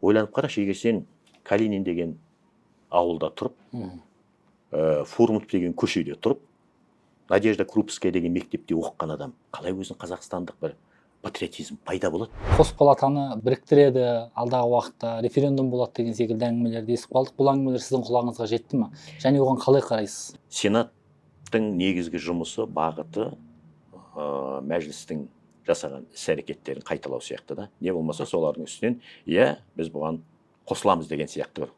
Ойланып қарашы, егер сен Калинин деген ауылда тұрып, Фурманов деген көшеде тұрып, Надежда Крупская деген мектепте оқыған адам қалай өзін қазақстандық бір патриотизм пайда болады? Қос палатаны біріктіреді, алдағы уақытта референдум болады деген секілді әңгімелерді естіп қалдық. Бұл әңгімелер сіздің құлағыңызға жетті ме және оған қалай қарайсыз? Сенаттың негізгі жұмысы, бағыты мәжілістің жасаған іс әрекеттерін қайталау сияқты да, не болмаса солардың үстінен иә, біз бұған қосыламыз деген сияқты бір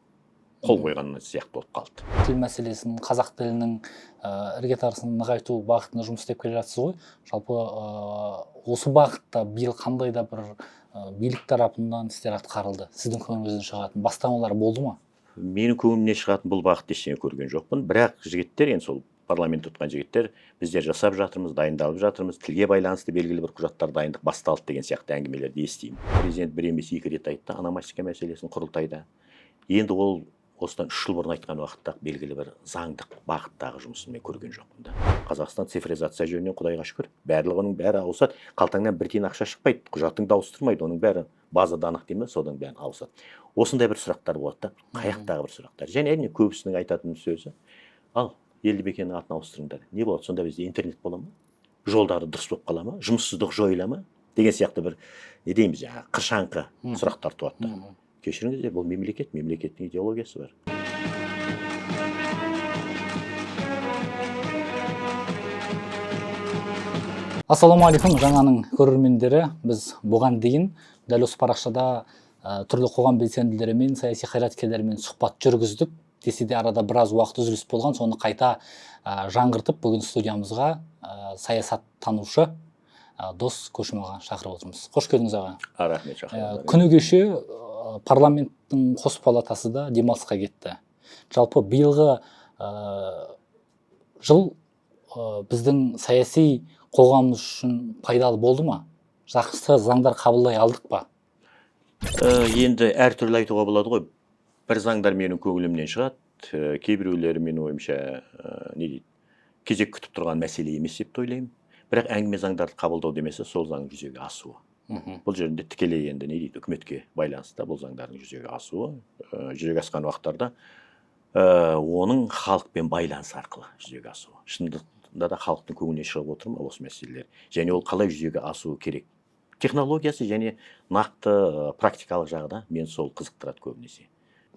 қол қойған сияқты болып қалды. Тіл мәселесін, қазақ тілінің іргетасын нығайту бағытында жұмыс істеп келе жатсыз ғой. Жалпы осы бағытта биыл қандай да бір билік тарапынан істер атқарылды? Сіздің көңіліңізден шығатын бастамалар болды ма? Менің көңілімнен шығатын бұл бағытта ештеңе көрген жоқпын. Бірақ жігіттер, енді сол парламентте отырған жігіттер, біздер жасап жатырмыз, дайындалып жатырмыз, тілге байланысты белгілі бір құжаттар дайындық басталды деген сияқты әңгімелерді естимін. Президент бір емес, екі рет айтты ономастика мәселесін құрылтайда. Енді ол осыдан 3 жыл бұрын айтқан уақытта белгілі бір заңдық бағыттағы жұмысын мен көрген жоқпын да. Қазақстан цифризация жөнінен, құдайға шүкір, барлығының бәрі ауысады. Қалтаңнан бір тиын ақша шықпайды, құжатыңды ауыстырмайды, оның бәрі база данных дей ме, соның бәрін ауысады. Осындай бір сұрақтар болады да, қаяқтағы бір сұрақтар. Және әрине көбісінің айтатын сөзі: ал елді мекеннің атын ауыстырыңдар, не болады сонда, бізде интернет бола ма, жолдары дұрыс болып қала ма, жұмыссыздық жойыла ма деген сияқты бір, не дейміз, жаңағы қыршаңқы сұрақтар туады да. Кешіріңіздер, бұл мемлекет, мемлекеттің идеологиясы бар. Ассалаумағалейкум, жаңаның көрермендері. Біз бұған дейін дәл осы парақшада түрлі қоғам белсенділерімен, саяси қайраткерлермен сұхбат жүргіздік. Десе де арада біраз уақыт үзіліс болған, соны қайта жаңғыртып, бүгін студиямызға саясаттанушы Дос Көшім аға шақырып отырмыз. Қош келдіңіз, аға. Рахмет, шақырғандарыңызға. Күні кеше парламенттің қос палатасы да демалысқа кетті. Жалпы биылғы жыл біздің саяси қоғамымыз үшін пайдалы болды ма? Жақсы заңдар қабылдай алдық па? Енді әртүрлі айтуға болады ғой. Бір заңдар менің көңілімнен шығады, кейбіреулері менің ойымша, не дейді, кезек күтіп тұрған мәселе емес деп те ойлаймын. Бірақ әңгіме заңдарды қабылдау демесе, сол заң жүзеге асуы. Бұл жерде тікелей енді, не дейді, үкіметке байланысты бұл заңдардың жүзеге асуы. Жүзеге асқан уақыттарда оның халықпен байланыс арқылы жүзеге асуы. Шынында да халықтың көңілінен шығып отыр ма осы мәселелер? Және ол қалай жүзеге асуы керек? Технологиясы және нақты практикалық жағы да мен сол қызықтырады көбінесе.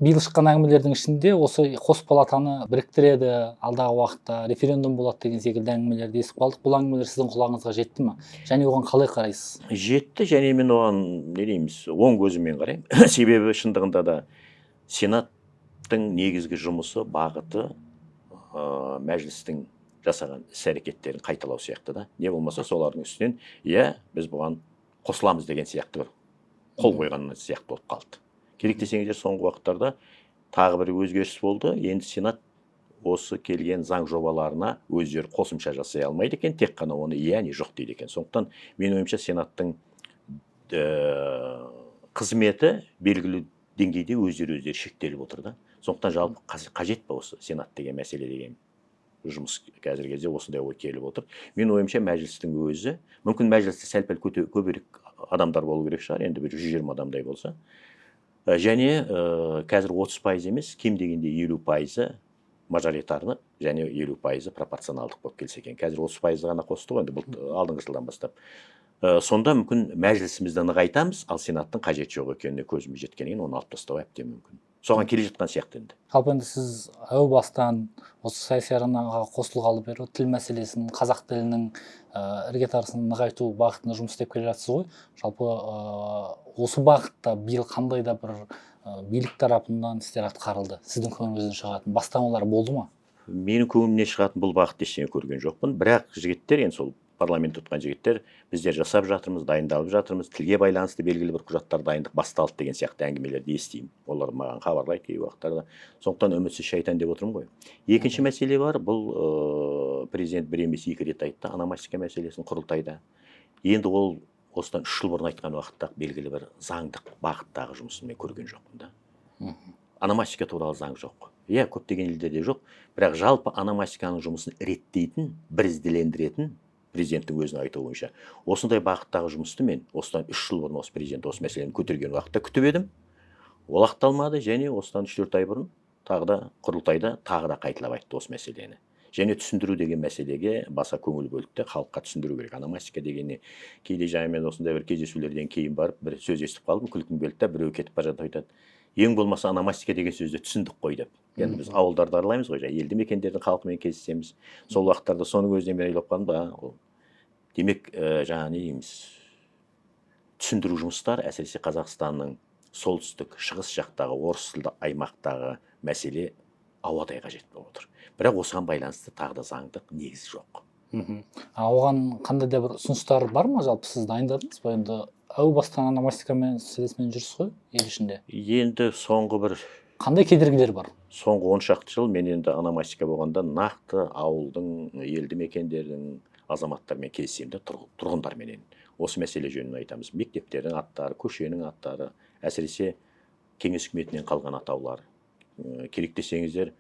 Биыл шыққан әңгімелердің ішінде осы қос палатаны біріктіреді, алдағы уақытта референдум болады деген секілді әңгімелерді естіп қалдық. Бұл әңгімелер сіздің құлағыңызға жетті ме және оған қалай қарайсыз? Жетті, және мен оған, не дейміз, оң көзіммен қараймын. Себебі шындығында да сенаттың негізгі жұмысы, бағыты мәжілістің жасаған іс әрекеттерін қайталау сияқты да, не болмаса солардың үстінен иә, біз бұған қосыламыз деген сияқты бір қол қойған сияқты болып қалды. Керек десеңіздер, соңғы уақыттарда тағы бір өзгеріс болды. Енді сенат осы келген заң жобаларына өздері қосымша жасай алмайды екен, тек қана оны иә не жоқ дейді екен. Сондықтан менің ойымша, сенаттың қызметі белгілі деңгейде өздері шектеліп отыр да. Сондықтан жалпы қажет па осы сенат деген мәселе деген жұмыс, қазіргі кезде осындай ой келіп отыр. Менің ойымша, мәжілістің өзі, мүмкін, мәжілісте сәл пәл көбірек адамдар болу керек шығар, енді бір 120 адамдай болса. Және қазір 30% емес, кем дегенде 50%-ы мажоритарный және 50%-ы пропорционалдық болып келсе екен. Қазір 30% ғана қосты ғой енді бұл алдыңғы жылдан бастап. Сонда мүмкін мәжілісімізді нығайтамыз, ал сенаттың қажеті жоқ екеніне көзіміз жеткеннен кейін оны алып тастау әбден мүмкін. Соған келе жатқан сияқты енді. Жалпы енді сіз әу бастан осы саяси аренаға қосылғалы бері тіл мәселесін, қазақ тілінің іргетасын нығайту бағытында жұмыс істеп келе жатсыз ғой. Жалпы осы бағытта биыл қандай да бір билік тарапынан істер атқарылды? Сіздің көңіліңізден шығатын бастамалар болды ма? Менің көңілімнен шығатын бұл бағытта ештеңе көрген жоқпын. Бірақ жігіттер, енді сол парламентте отырған жігіттер, біздер жасап жатырмыз, дайындалып жатырмыз, тілге байланысты белгілі бір құжаттар дайындық басталды деген сияқты әңгімелерді естимін. Олар маған хабарлайды кей уақыттарда. Сондықтан үмітсіз шайтан деп отырмын ғой. Екінші мәселе бар, бұл президент бір емес, екі рет айтты ономастика мәселесін құрылтайда. Енді ол осыдан 3 жыл бұрын айтқан уақытта белгілі бір заңдық бағыттағы жұмысын мен көрген жоқпын да. Ономастика туралы заң жоқ. Иә, көптеген елдерде жоқ, бірақ жалпы ономастиканың жұмысын реттейтін, бірізділендіретін, президенттің өзінің айтуы бойынша осындай бағыттағы жұмысты мен осыдан 3 жыл бұрын осы президент осы мәселені көтерген уақытта күтіп едім. Ол ақталмады және осыдан 3-4 ай бұрын тағы да құрылтайда тағы да қайталап айтты осы мәселені. Және түсіндіру деген мәселеге баса көңіл бөлді де, халыққа түсіндіру керек. Ономастика деген не? Кейде жаңа мен осындай бір кездесулерден кейін барып бір сөз естіп қалдым, күлкім келді де, біреу кетіп бара жатып айтады: ең болмаса ономастика деген сөзді түсіндік қой деп. Енді біз ауылдарды аралаймыз ғой, жаңа елді мекендердің халқымен кездесеміз. Сол уақыттарда соның өзінен мен ойлап қалдым да, ол демек, жаңа не дейміз, түсіндіру жұмыстары әсіресе Қазақстанның солтүстік шығыс жақтағы орыс тілді аймақтағы мәселе ауадай қажет болып отыр. Бірақ осыған байланысты тағы да заңдық негіз жоқ. А оған қандай да бір ұсыныстар бар ма? Жалпы сіз дайындадыңыз ба? Енді әу бастан ономастика мәселесімен жүрсіз ғой ел ішінде. Енді соңғы бір Қандай кедергілер бар? Соңғы 10 шақты жыл мен енді ономастика болғанда нақты ауылдың, елді мекендердің азаматтарымен кездесемін де, тұрғындарменен осы мәселе жөнінде айтамыз. Мектептердің аттары, көшенің аттары, әсіресе кеңес үкіметінен қалған атаулар. Керек десеңіздер,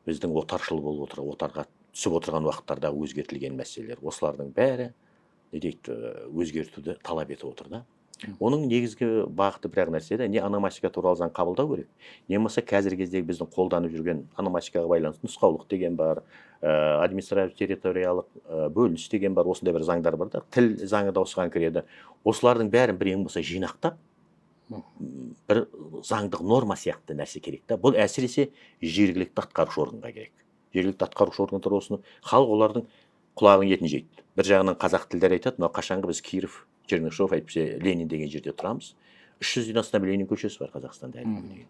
біздің отаршыл болып отыр, отарға түсіп отырған уақыттарда өзгертілген мәселелер, осылардың бәрі не дейді, өзгертуді талап етіп отыр да. Оның негізгі бағыты бір ақ нәрсе да: не ономастика туралы заң қабылдау керек, не болмаса қазіргі кездегі біздің қолданып жүрген ономастикаға байланысты нұсқаулық деген бар, административті территориялық бөлініс деген бар, осындай бір заңдар бар да, тіл заңы да осыған кіреді. Осылардың бәрін бір ең болмаса жинақтап, бір заңдық норма сияқты нәрсе керек та. Бұл әсіресе жергілікті атқарушы органға керек. Жергілікті атқарушы органдар осыны, халық олардың құлағының етін жейді. Бір жағынан қазақ тілдері айтады: мынау қашанғы біз Киров, Чернышев, әйтпесе Ленин деген жерде тұрамыз? 300-ден астам Ленин көшесі бар Қазақстанда әлі күнге дейін.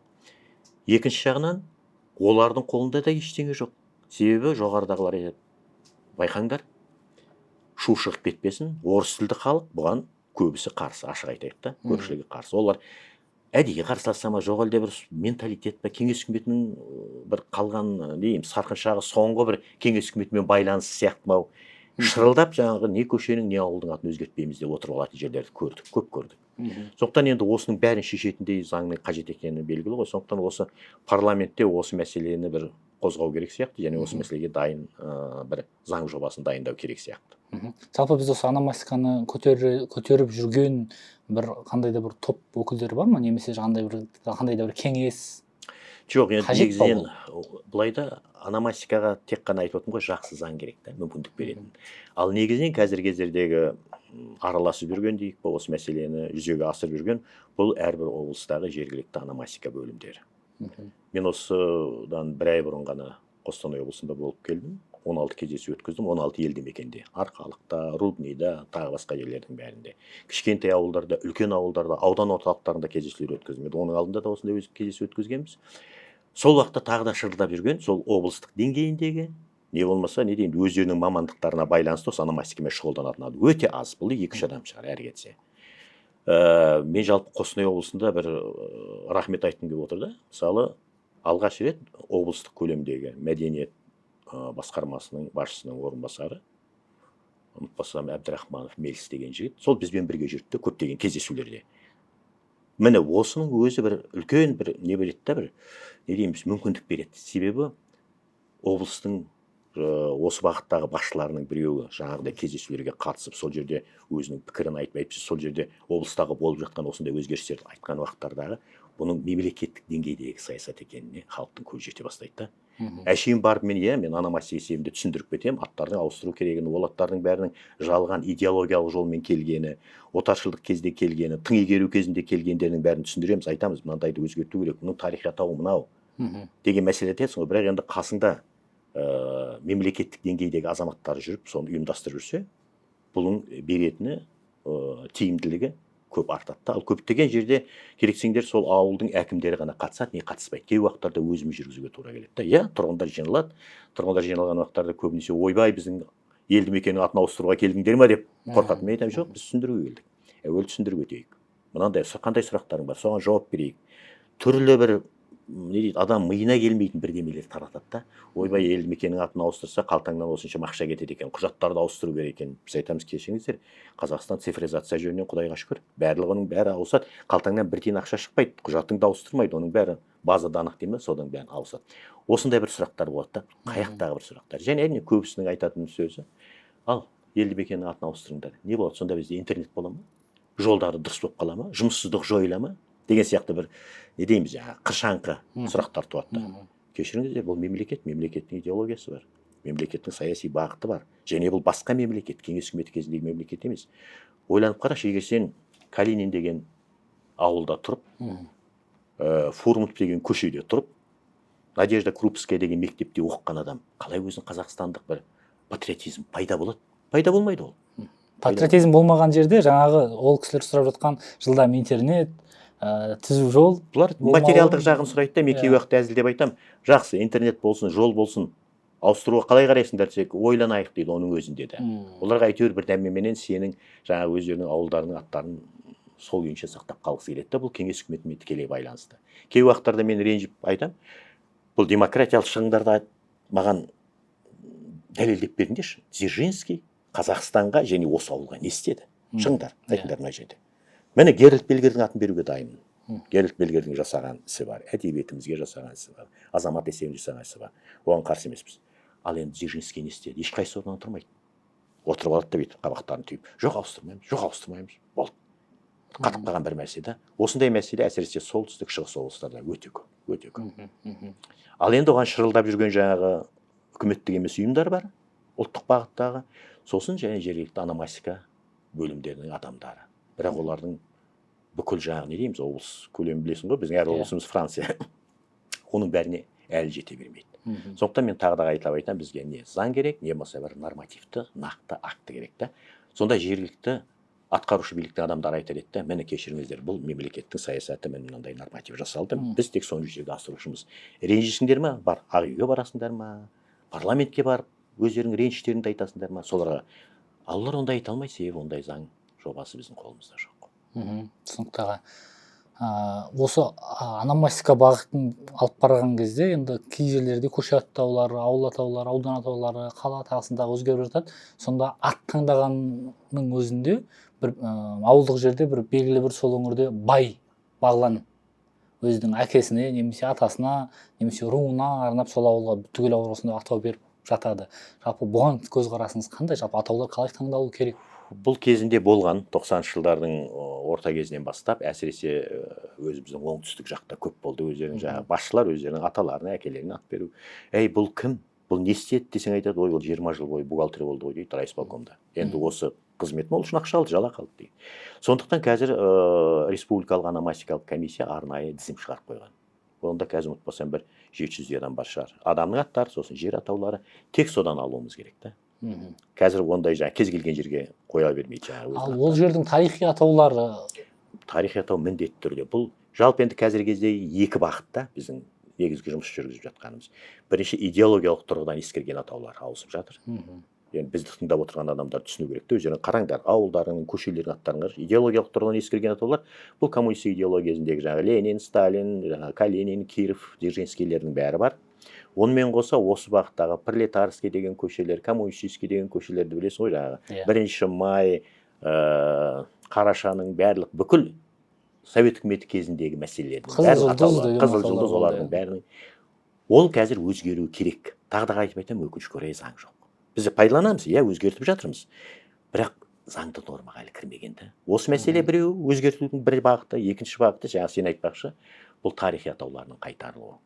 Екінші жағынан, олардың қолында да ештеңе жоқ, себебі жоғарыдағылар айтады: байқаңдар, шу шығып кетпесін. Орыс тілді халық бұған көбісі қарсы, ашық айтайық та, көпшілігі қарсы. Олар әдейі қарсыласа ма, жоқ әлде бір менталитет па, кеңес үкіметінің бір қалған, не деймін, сарқыншағы, соңғы бір кеңес үкіметімен байланысы сияқты ма, шырылдап жаңағы не көшенің, не ауылдың атын өзгертпейміз деп отырып алатын жерлерді көрдік, көп көрдік. Сондықтан енді осының бәрін шешетіндей заңның қажет екені белгілі ғой. Сондықтан осы парламентте осы мәселені бір қозғау керек сияқты және осы мәселеге дайын бір заң жобасын дайындау керек сияқты. Жалпы біз осы ономастиканы көтеріп жүрген бір қандай да бір топ өкілдері бар ма немесе қандай да бір кеңес? Жоқ, енді Қажет па? негізінен былай да, ономастикаға тек қана айтып отырмын ғой, жақсы заң керек та, мүмкіндік беретін. Ал негізінен қазіргі кездердегі араласып жүрген дейік па, осы мәселені жүзеге асырып жүрген бұл әрбір облыстағы жергілікті ономастика бөлімдері. Мен осыдан бір ай бұрын ғана Қостанай облысында болып келдім. 16 кездесу өткіздім 16 елді мекенде: Арқалықта, Рудныйда, тағы басқа жерлердің бәрінде, кішкентай ауылдарда, үлкен ауылдарда, аудан орталықтарында кездесулер өткіздім. Енді оның алдында да осындай кездесу өткізгенбіз. Сол уақытта тағы да шырылдап жүрген сол облыстық деңгейіндегі, не болмаса, не деймін, өздерінің мамандықтарына байланысты осы ономастикамен шұғылданатын адам өте аз, бұл екі үш адам шығар әрі кетсе. Мен жалпы Қостанай облысында бір рахмет айтқым келіп отыр да. Мысалы, алғаш рет облыстық көлемдегі мәдениет басқармасының басшысының орынбасары, ұмытпасам, Әбдірахманов Меліс деген жігіт, сол бізбен бірге жүрді де көптеген кездесулерде. Міне, осының өзі бір үлкен бір не береді да, бір не дейміз, мүмкіндік береді. Себебі облыстың осы бағыттағы басшыларының біреуі жаңағыдай кездесулерге қатысып, сол жерде өзінің пікірін айтып, әйтпесе сол жерде облыстағы болып жатқан осындай өзгерістерді айтқан уақыттардағы бұның мемлекеттік деңгейдегі саясат екеніне халықтың көзі жете бастайды да. Әшейін барып мен, иә, мен ономастика есебінде түсіндіріп кетемін, аттардың ауыстыру керегін, ол аттардың бәрінің жалған идеологиялық жолмен келгені, отаршылдық кезде келгені, тың игеру кезінде келгендерінің бәрін түсіндіреміз, айтамыз: мынандайды өзгерту керек, бұның тарихи атауы мынау деген мәселе айтасың ғой. Бірақ енді қасыңда мемлекеттік деңгейдегі азаматтар жүріп, соны ұйымдастырып жүрсе, бұның беретіні, тиімділігі көп артады да. Ал көптеген жерде, керек десеңдер, сол ауылдың әкімдері ғана қатысады, не қатыспайды. Кей уақыттарда өзіміз жүргізуге тура келеді да. Иә, тұрғындар жиналады. Тұрғындар жиналған уақыттарда көбінесе: «Ойбай, біздің елді мекеннің атын ауыстыруға келдіңдер ма?» – деп қорқады. Мен айтамын: «Жоқ, біз түсіндіруге келдік, әуелі түсіндіріп өтейік. Мынандай қандай сұрақтарың бар, соған жауап берейік». Түрлі бір не дейді, адам миына келмейтін бірдемелер таратады да: ойбай, елді мекеннің атын ауыстырса, қалтаңнан осыншама ақша кетеді екен, құжаттарды ауыстыру керек екен. Біз айтамыз: кешіріңіздер, Қазақстан цифризация жөнінен, құдайға шүкір, барлығының бәрі ауысады, қалтаңнан бір тиын ақша шықпайды, құжатыңды ауыстырмайды, оның бәрі база данных дей ме, соның бәрін ауысады. Осындай бір сұрақтар болады да, қаяқтағы бір сұрақтар. Және әрине көбісінің айтатын сөзі: ал елді мекеннің атын ауыстырыңдар, не болады сонда? Бізде интернет бола ма, жолдары дұрыс болып қала ма, жұмыссыздық жойыла ма? Деген сияқты бір, не дейміз, жаңағы қыршаңқы сұрақтар туады да. Кешіріңіздер, бұл мемлекет, мемлекеттің идеологиясы бар, мемлекеттің саяси бағыты бар және бұл басқа мемлекет, Кеңес үкіметі кезіндегі мемлекет емес. Ойланып қарашы, егер сен Калинин деген ауылда тұрып, Фурманов деген көшеде тұрып, Надежда Крупская деген мектепте оқыған адам қалай өзін қазақстандық бір патриотизм пайда болады? Пайда болмайды ол. Патриотизм болмаған жерде жаңағы ол кісілер сұрап жатқан жылдам интернет, түзу жол Бұлар болмауы- материалдық жағын сұрайды да. Мен кей уақытта әзілдеп айтамын: жақсы, интернет болсын, жол болсын, ауыстыруға қалай қарайсыңдар десек, ойланайық дейді оның өзінде де. Оларға әйтеуір бір дәмеменен сенің жаңағы өздерінің ауылдарының аттарын сол күйінше сақтап қалғысы келеді да. Бұл Кеңес үкіметімен тікелей байланысты. Кей уақыттарда мен ренжіп айтамын: бұл демократиялық шығындарды маған дәлелдеп беріңдерші. Дзержинский Қазақстанға және осы ауылға не істеді? Шығыңдар, айтыңдар мына жерде. Міне, Геральд Бельгердің атын беруге дайынмын. Геральд Бельгердің жасаған ісі бар, әдебиетімізге жасаған ісі бар, Азамат Есенов жасаған ісі бар, оған қарсы емеспіз. Ал енді Дзержинский не істеді? Ешқайсысы орнынан тұрмайды, отырып алады да, бүйтіп қабақтарын түйіп: жоқ, ауыстырмаймыз, жоқ, ауыстырмаймыз. Болды, қатып қалған бір мәселе да. Осындай мәселе әсіресе солтүстік, шығыс облыстарда өте көп, өте көп. Мхм, мхм. Ал енді оған шырылдап жүрген жаңағы үкіметтік емес ұйымдар бар, ұлттық бағыттағы, сосын және жергілікті ономастика бөлімдерінің адамдары. Бірақ олардың бүкіл жаңағы, не дейміз, облыс көлемін білесің ғой, біздің әр облысымыз Франция, оның бәріне әлі жете бермейді. Сондықтан мен тағы да қайталап айтамын: бізге не заң керек, не болмаса бір нормативті нақты акті керек та. Сонда жергілікті атқарушы биліктің адамдары айтар еді да: міне, кешіріңіздер, бұл мемлекеттің саясаты, міне, мынандай норматив жасалды, біз тек соны жүзеге асырушымыз. Ренжисіңдер ма, бар, Ақ үйге барасыңдар ма, парламентке барып өздеріңнің реніштеріңді айтасыңдар ма соларға. Ал олар ондай айта алмайды, себебі ондай заң жобасы біздің қолымызда жоқ. Түсінікті, аға. Осы ономастика бағытын алып барған кезде енді кей жерлерде көше атаулары, ауыл атаулары, аудан атаулары, қала тағысындағы өзгеріп жатады. Сонда ат таңдағанның өзінде бір ауылдық жерде бір белгілі бір сол өңірде бай бағлан өзінің әкесіне немесе атасына немесе руына арнап, сол ауылға, түгел ауылға сондай атау беріп жатады. Жалпы, бұған көзқарасыңыз қандай? Жалпы, атаулар қалай таңдалу керек? Бұл кезінде болған, 90-шы жылдардың орта кезінен бастап, әсіресе өзіміздің оңтүстік жақта көп болды. Өздерінің жаңағы басшылар өздерінің аталарына, әкелеріне ат беру. Ей, бұл кім, бұл не істеді десең, айтады: ой, ол 20 жыл бойы бухгалтер болды ғой дейді, райисполкомда. Енді осы қызметін, ол үшін ақша алды, жалақы алды дейді. Сондықтан қазір республикалық ономастикалық комиссия арнайы тізім шығарып қойған. Онда қазір, ұмытпасам, бір 700-дей адам бар шығар, адамның аттары, сосын жер атаулары, тек содан алуымыз керек та. Қазір ондай жаңағы кез келген жерге қоя бермейді жаңағы Ал өзінің ол аттарын. жердің тарихи атаулары? Тарихи атау міндетті түрде. Бұл жалпы енді қазіргі кезде екі бағытта біздің негізгі жұмыс жүргізіп жатқанымыз. Бірінші, идеологиялық тұрғыдан ескірген атаулар ауысып жатыр. Енді бізді тыңдап отырған адамдар түсіну керек те, өздерің қараңдар, ауылдарының, көшелердің аттарын қарашы. Идеологиялық тұрғыдан ескірген атаулар — бұл коммунистік идеология кезіндегі жаңағы Ленин, Сталин, жаңағы Калинин, Киров, Дзержинскийлердің бәрі бар. Онымен қоса осы бағыттағы Пролетарский деген көшелер, Коммунистический деген көшелерді білесің ғой, жаңағы Бірінші май, Қарашаның барлық, бүкіл Совет үкіметі кезіндегі мәселелердің Қызыл бәрі жұлдыз атаулар. деген Қызыл атаулар жұлдыз, болды, олардың иә. бәрінің. Ол қазір өзгеруі керек. Тағы да қайтып айтамын, өкінішке орай, заң жоқ. Біз пайдаланамыз, иә, өзгертіп жатырмыз, бірақ заңды нормаға әлі кірмеген да. Осы мәселе біреуі, өзгертудің бір бағыты. Екінші бағыты, жаңа сен айтпақшы, бұл тарихи атаулардың қайтарылуы.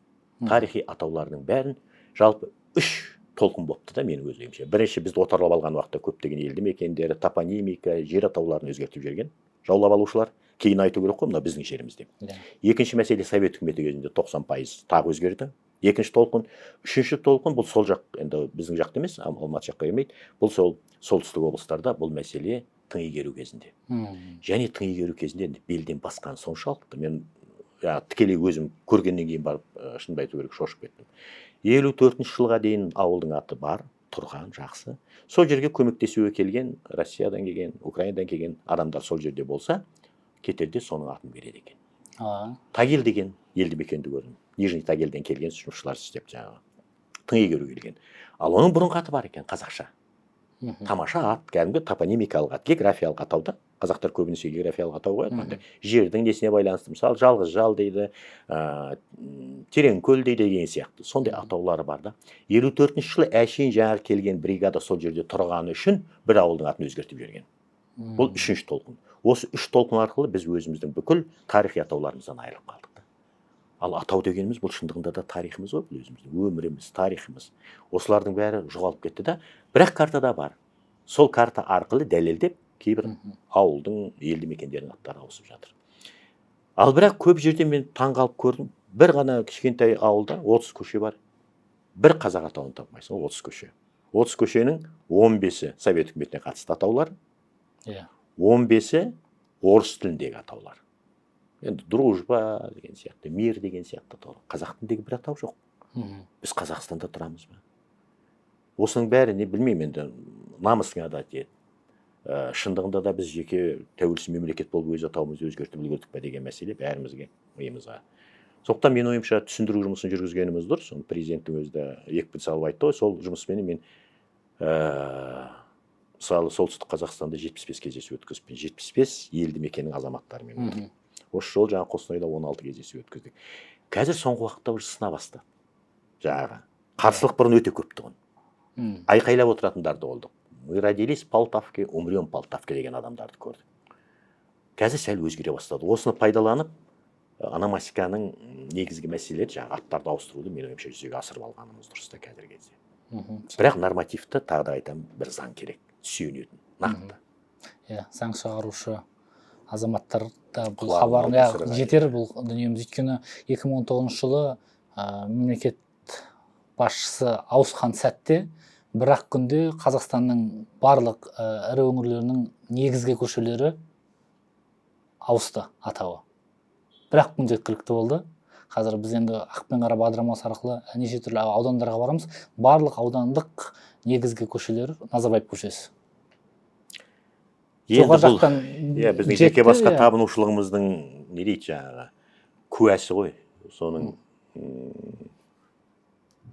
Тарихи атаулардың бәрін, жалпы үш толқын болыпты да менің өз ойымша. Бірінші, бізді отарлап алған уақытта көптеген елді мекендері, топонимика, жер атауларын өзгертіп жіберген жаулап алушылар. Кейін айту керек қой, мына біздің жеріміз деп. Екінші мәселе, Совет үкіметі кезінде 90% тағы өзгерді, екінші толқын. Үшінші толқын — бұл сол жақ, енді біздің жақта емес, Алматы жаққа келмейді, бұл сол солтүстік облыстарда бұл мәселе тың игеру кезінде. Және тың игеру кезінде енді белден басқан соншалықты, мен жаңағы тікелей өзім көргеннен кейін барып, шынымды айту керек, шошып кеттім. 54-жылға дейін ауылдың аты бар тұрған, жақсы. Сол жерге көмектесуге келген Россиядан келген, Украинадан келген адамдар сол жерде болса, кетерде соның атын береді екен. Тагил деген елді мекенді көрдім. Нижний Тагилден келген жұмысшылар істеп, жаңағы тың игеру келген. Ал оның бұрынғы аты бар екен, қазақша. Тамаша ат, кәдімгі топонимикалық ат, географиялық атау да. Қазақтар көбінесе географиялық атау қояды ғой, жердің несіне байланысты. Мысалы, Жалғыз жал дейді, Тереңкөл дейді деген сияқты сондай атаулары бар да. 54-жылы әшейін жаңағы келген бригада сол жерде тұрғаны үшін бір ауылдың атын өзгертіп жіберген. Бұл үшінші толқын. Осы үш толқын арқылы біз өзіміздің бүкіл тарихи атауларымыздан айырылып қалдық та. Ал атау дегеніміз бұл шындығында да тарихымыз ғой, бұл өзіміздің өміріміз, тарихымыз. Осылардың бәрі жоғалып кетті да, бірақ картада бар. Сол карта арқылы дәлелдеп кейбір ауылдың, елді мекендердің аттары ауысып жатыр. Ал бірақ көп жерде мен таңғалып көрдім, бір ғана кішкентай ауылда 30 көше бар, бір қазақ атауын таппайсың. 30 көше, 30 көшенің 15-і совет үкіметіне қатысты атаулар, 15-і орыс тіліндегі атаулар. Енді Дружба деген сияқты, Мир деген сияқты атаулар. Қазақ тіліндегі бір атау жоқ. Біз Қазақстанда тұрамыз ба? Осының бәрі не, білмеймін енді, намысыңа да тиеді. Шындығында да біз жеке тәуелсіз мемлекет болып, өз атауымызды өзгертіп үлгердік па деген мәселе бәрімізге миымызға. Сондықтан менің ойымша, түсіндіру жұмысын жүргізгеніміз дұрыс. Оны президенттің өзі де екпін салып айтты ғой. Сол жұмыспенен мен мысалы, Солтүстік Қазақстанда 75 кездесу өткізіппін, 75 елді мекеннің азаматтарымен. Осы жолы жаңа Қостанайда 16 кездесу өткіздік. Қазір соңғы уақытта уже сына бастады. Жаңағы қарсылық бұрын өте көп тұғын, айқайлап отыратындар да болды. «Мы родились в Полтавке, умрем в Полтавке» деген адамдарды көрдік. Қазір сәл өзгере бастады. Осыны пайдаланып, ономастиканың негізгі мәселелері, жаңағы аттарды ауыстыруды, менің ойымша, жүзеге асырып алғанымыз дұрыс та қазіргі кезде. Бірақ нормативті, тағы да айтамын, бір заң керек сүйенетін нақты. Иә, заң шығарушы азаматтар да бұл Құлағына хабар алтын иә, сырға. жетер бұл дүниеміз. Өйткені 2019 жылы мемлекет басшысы ауысқан сәтте бір ақ күнде Қазақстанның барлық ірі өңірлерінің негізгі көшелері ауысты атауы. Бір ақ күн жеткілікті болды. Қазір біз енді «Ақ пен қара» бағдарламасы арқылы неше түрлі аудандарға барамыз. Барлық аудандық негізгі көшелер Назарбаев көшесі. Енді Жоғары бұл жақтан иә, біздің жетті, жеке басқа табынушылығымыздың, не дейді, жаңағы куәсі ғой,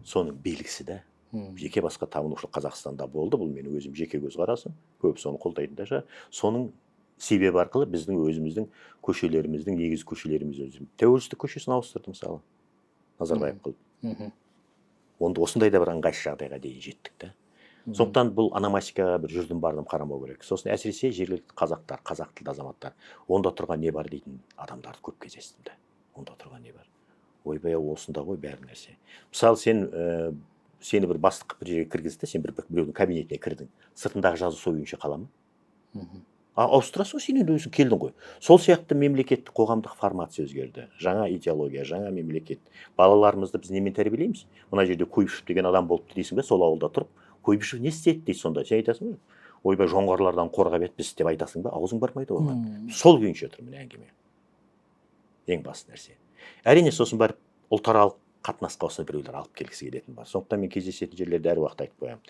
соның белгісі да. Жеке басқа табынушылық Қазақстанда болды, бұл менің өзім жеке көзқарасым, көбісі оны қолдайтын да шығар. Соның себебі арқылы біздің өзіміздің көшелеріміздің, негізгі көшелеріміз, өзі Тәуелсіздік көшесін ауыстырды, мысалы, Назарбаев қылып. Онда осындай да бір ыңғайсыз жағдайға дейін жеттік та. Сондықтан бұл ономастикаға бір жүрдім бардым қарамау керек. Сосын әсіресе жергілікті қазақтар, қазақ тілді азаматтар, «онда тұрған не бар» дейтін адамдарды көп кездестім да. «Онда тұрған не бар?» Ойбай ау, осында ғой бәрі нәрсе. Мысалы, сен сені бір бастық бір жерге кіргізді, сен біреудің кабинетіне кірдің, сыртындағы жазу сол күйінше қала ма? А ауыстырасың ғой сен енді, өзің келдің ғой. Сол сияқты мемлекеттік қоғамдық формация өзгерді, жаңа идеология, жаңа мемлекет. Балаларымызды біз немен тәрбиелейміз? «Мына жерде Куйбышев деген адам болыпты» дейсің бе? Сол ауылда тұрып «Куйбышев не істеді?» дейді. Сонда сен айтасың ғой, «Ойбай, жоңғарлардан қорғап еді біз» деп айтасың ба? Аузың бармайды ғой оған. Сол күйінше тұр міне әңгіме. Ең басты нәрсе, әрине, сосын барып ұлтаралық қатынасқа осыны біреулер алып келгісі келетін бар. Сондықтан мен кездесетін жерлерде әр уақытта айтып қоямын: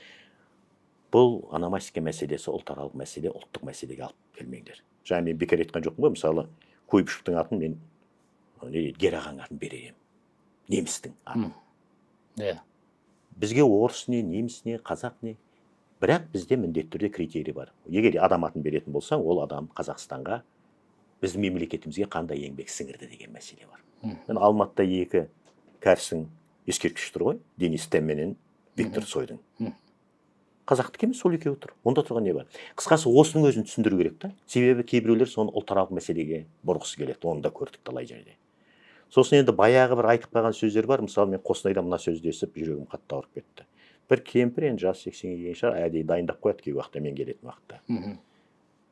бұл ономастика мәселесі ұлтаралық мәселе, ұлттық мәселеге алып келмеңдер. Жаңа мен бекер айтқан жоқпын ғой. Мысалы, Куйбышевтің атын мен, не дейді, Герағаң атын берер едім, немістің атын. Бізге орыс не, неміс не, қазақ не, бірақ бізде міндетті түрде критерий бар. Егер адам атын беретін болсаң, ол адам Қазақстанға, біздің мемлекетімізге қандай еңбек сіңірді деген мәселе бар. Міне, Алматыда екі кәрістің ескерткіші тұр ғой, Денис Тен менен Виктор Цойдың. Қазақтікі емес, сол екеуі тұр. Онда тұрған не бар? Қысқасы, осының өзін түсіндіру керек та. Себебі кейбіреулер соны ұлтаралық мәселеге бұрғысы келеді, оны да көрдік талай жерде. Сосын енді баяғы бір айтып қалған сөздер бар. Мысалы, мен Қостанайда мына сөзді естіп, жүрегім қатты ауырып кетті. Бір кемпір, енді жасы 80-ге келген шығар, әдейі дайындап қояды кей уақытта мен келетін уақытта.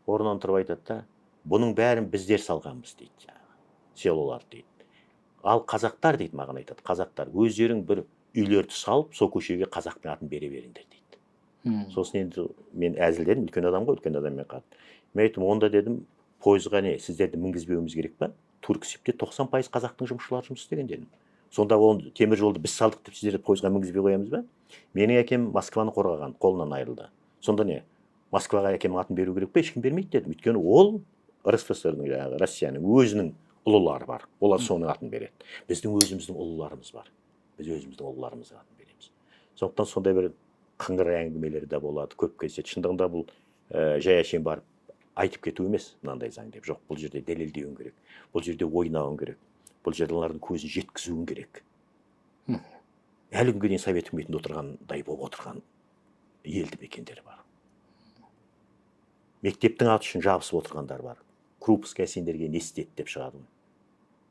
Орнынан тұрып айтады да: «Бұның бәрін біздер салғанбыз», – дейді, жаңағы селолар дейді. «Ал қазақтар, – дейді, маған айтады, – қазақтар өздерің бір үйлерді салып, сол көшеге қазақтың атын бере беріңдер», – дейді. Сосын енді мен әзілдедім, үлкен адам ғой, үлкен адаммен қатты. Мен айттым: «Онда, – дедім, – пойызға не, сіздерді мінгізбеуіміз керек па? Түрксібте 90% қазақтың жұмысшылары жұмыс істеген, – дедім. – Сонда ол темір жолды біз салдық деп, сіздерді пойызға мінгізбей қоямыз ба? Менің әкем Москваны қорғаған, қолынан айырылды. Сонда не, Москваға әкемнің атын беру керек пе? Ешкім бермейді, – дедім. – Өйткені ол РСФСР дің, жаңағы Россияның өзінің ұлылары бар, олар соның атын береді. Біздің өзіміздің ұлыларымыз бар, біз өзіміздің ұлыларымыздың атын береміз». Сондықтан сондай бір қыңыр әңгімелер де болады көп кездеседі. Шындығында бұл жай әшейін барып айтып кету емес, мынандай заң деп. Жоқ, бұл жерде дәлелдеуің керек, бұл жерде ойнауың керек, бұл жерде олардың көзін жеткізуің керек. Әлі күнге дейін совет үкіметінде отырғандай болып отырған елді мекендер бар, мектептің аты үшін жабысып отырғандар бар. Крупская сендерге не істеді деп шығады ғой.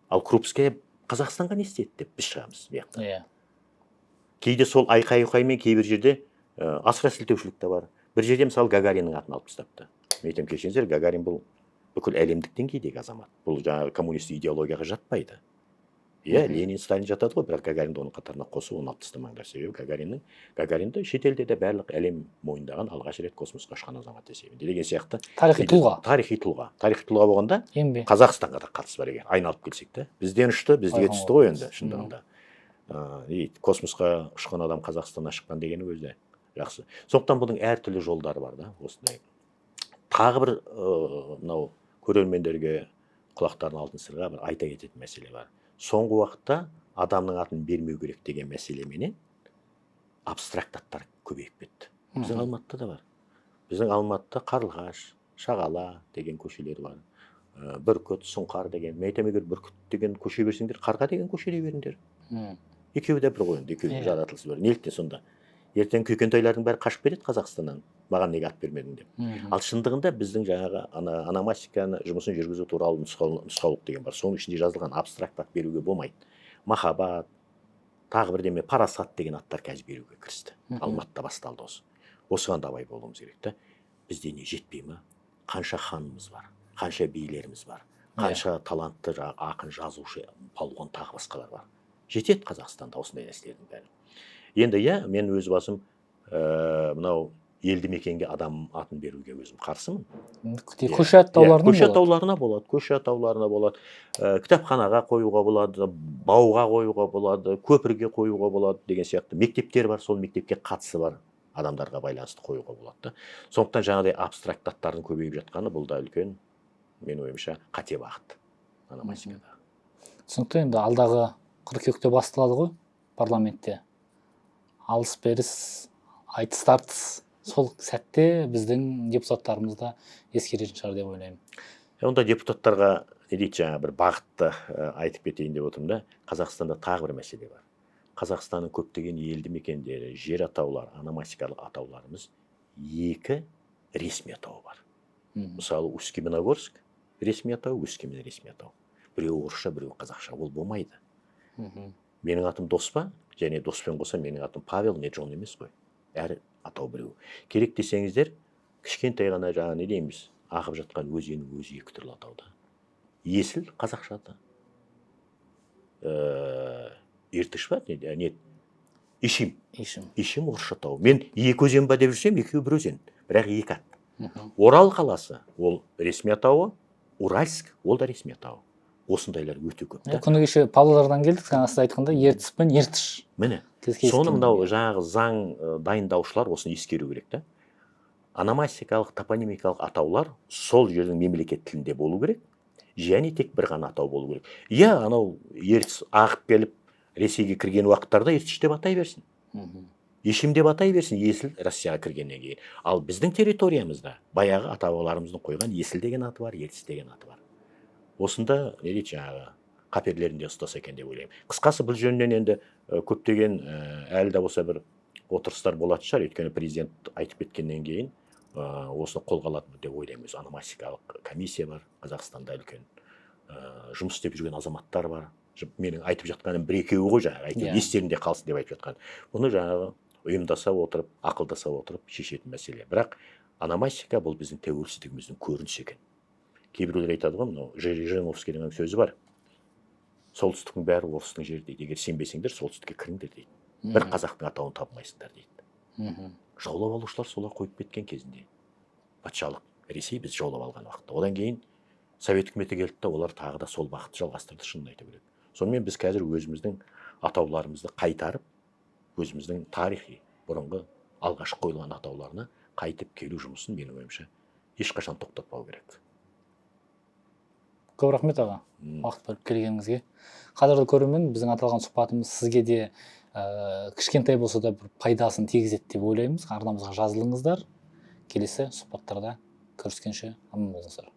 Ал Крупская Қазақстанға не істеді деп біз шығамыз бұл жақта. Кейде сол айқай ұйқаймен кейбір жерде асыра сілтеушілік те бар. Бір жерде, мысалы, Гагариннің атын алып тастапты. Мен айтамын: кешіріңіздер, Гагарин бұл бүкіл әлемдік деңгейдегі азамат, бұл жаңағы коммунистік идеологияға жатпайды, иә. Ленин, Сталин жатады ғой, бірақ Гагаринді оның қатарына қосып, оны алып тастамаңдар. Себебі Гагаринді шетелде де барлық әлем мойындаған, алғаш рет космосқа ұшқан азамат есебінде деген сияқты. Тарихи тұлға. Тарихи тұлға. Тарихи тұлға болғанда, Еңбек. Қазақстанға да қатысы бар екен. Айналып келсек те, бізден ұшты, бізге Байқоңыр. түсті ғой енді шындығында. Не дейді, космосқа ұшқан адам Қазақстаннан шыққан дегені өзі жақсы. Сондықтан бұның әртүрлі жолдары бар да осындай. Тағы бір мынау көрермендерге құлақтарын алтын сырға бір айта кететін мәселе бар. Соңғы уақытта адамның атын бермеу керек деген мәселеменен абстракт аттар көбейіп кетті. Біздің Алматыда да бар. Біздің Алматыда Қарлығаш, Шағала деген көшелер бар. Бүркіт, Сұңқар деген. Мен айтамын, егер Бүркіт деген көше берсеңдер, Қарға деген көше дей беріңдер. Екеуі де бір ғой енді, екеуінің жаратылысы бір. Неліктен сонда ертең күйкентайлардың бәрі қашып кетеді Қазақстаннан, маған неге ат бермедің деп. Ал шындығында біздің жаңағы ана ономастиканы жұмысын жүргізу туралы нұсқаулық деген бар. Соның ішінде жазылған: абстракт ат беруге болмайды. Махаббат, тағы бірдеме, Парасат деген аттар қазір беруге кірісті. Алматыда басталды осы. Осыған да абай болуымыз керек та. Бізде не жетпей ма? Қанша ханымыз бар, қанша билеріміз бар, қанша талантты жаңағы ақын, жазушы, палуан, тағы басқалар бар. Жетеді Қазақстанда осындай нәрселердің бәрі енді, иә. Мен өз басым мынау елді мекенге адам атын беруге өзім қарсымын. Көше атауларына Көше болады. атауларына болады, көше атауларына болады. Кітапханаға қоюға болады, бауға қоюға болады, көпірге қоюға болады деген сияқты. Мектептер бар, сол мектепке қатысы бар адамдарға байланысты қоюға болады да. Сондықтан жаңағыдай абстракт аттардың көбейіп жатқаны, бұл да үлкен, менің ойымша, қате бағыт ономастикада. Түсінікті. Енді алдағы қыркүйекте басталады ғой парламентте алыс беріс, айтыс тартыс. Сол сәтте біздің депутаттарымыз да ескеретін шығар деп ойлаймын. Онда депутаттарға, не дейді, жаңа бір бағытты айтып кетейін деп отырмын да. Қазақстанда тағы бір мәселе бар. Қазақстанның көптеген елді мекендері, жер атаулары, ономастикалық атауларымыз екі ресми атауы бар. Мысалы, Усть-Каменогорск ресми атау, Өскемен ресми атау. Біреуі орысша, біреуі қазақша, ол болмайды. Менің атым Дос па, және Доспен қоса менің атым Павел не Джон емес қой. Әр атау біреу керек десеңіздер, кішкентай ғана жаңа, не дейміз, ағып жатқан өзеннің өзі екі түрлі атауда. Есіл қазақша аты, Иртыш па, не, Ишим. Ишим. Ишим орысша атау. Мен екі өзен ба деп жүрсем, екеуі бір өзен, бірақ екі ат. Орал қаласы, ол ресми атауы, Уральск, ол да ресми атауы. Осындайлар өте көп та. Күні кеше Павлодардан келдік, жаңа сіз айтқандай, Ертіс пен Ертіш Міне, кездескен. соны мынау жаңағы заң дайындаушылар осыны ескеру керек та. Ономастикалық, топонимикалық атаулар сол жердің мемлекет тілінде болу керек және тек бір ғана атау болу керек, иә. Анау Ертіс ағып келіп Ресейге кірген уақыттарда Ертіс деп атай берсін, Ишим деп атай берсін Есіл Россияға кіргеннен кейін. Ал біздің территориямызда баяғы ата бабаларымыздың қойған Есіл деген аты бар, Ертіс деген аты бар. Осында, не дейді, жаңағы қаперінде ұстаса екен деп ойлаймын. Қысқасы, бұл жөнінен енді көптеген әлі де болса бір отырыстар болатын шығар, өйткені президент айтып кеткеннен кейін осыны қолға алады деп ойлаймын. Өзі ономастикалық комиссия бар Қазақстанда, үлкен жұмыс істеп жүрген азаматтар бар. Менің айтып жатқаным бір екеуі ғой жаңағы, әйтеуір естерінде қалсын деп айтып жатқан. Бұны жаңағы ұйымдаса отырып, ақылдаса отырып шешетін мәселе. Бірақ ономастика бұл біздің тәуелсіздігіміздің көрінісі екен. Кейбіреулер айтады ғой, мынау Жириновскийдің сөзі бар: солтүстіктің бәрі орыстың жері дейді, егер сенбесеңдер, солтүстікке кіріңдер дейді, бір қазақтың атауын табылмайсыңдар дейді. Жаулап алушылар солар қойып кеткен кезінде, патшалық Ресей біз жаулап алған уақытта. Одан кейін Совет үкіметі келді да, олар тағы да сол бағытты жалғастырды, шынын айту керек. Сонымен біз қазір өзіміздің атауларымызды қайтарып, өзіміздің тарихи бұрынғы алғашқы қойылған атауларына қайтып келу жұмысын, менің ойымша, ешқашан тоқтатпау керек. Көп рахмет, аға, уақыт бөліп келгеніңізге. Қадірлі көрермен, біздің аталған сұхбатымыз сізге де кішкентай болса да бір пайдасын тигізеді деп ойлаймыз. Арнамызға жазылыңыздар. Келесі сұхбаттарда көріскенше аман болыңыздар.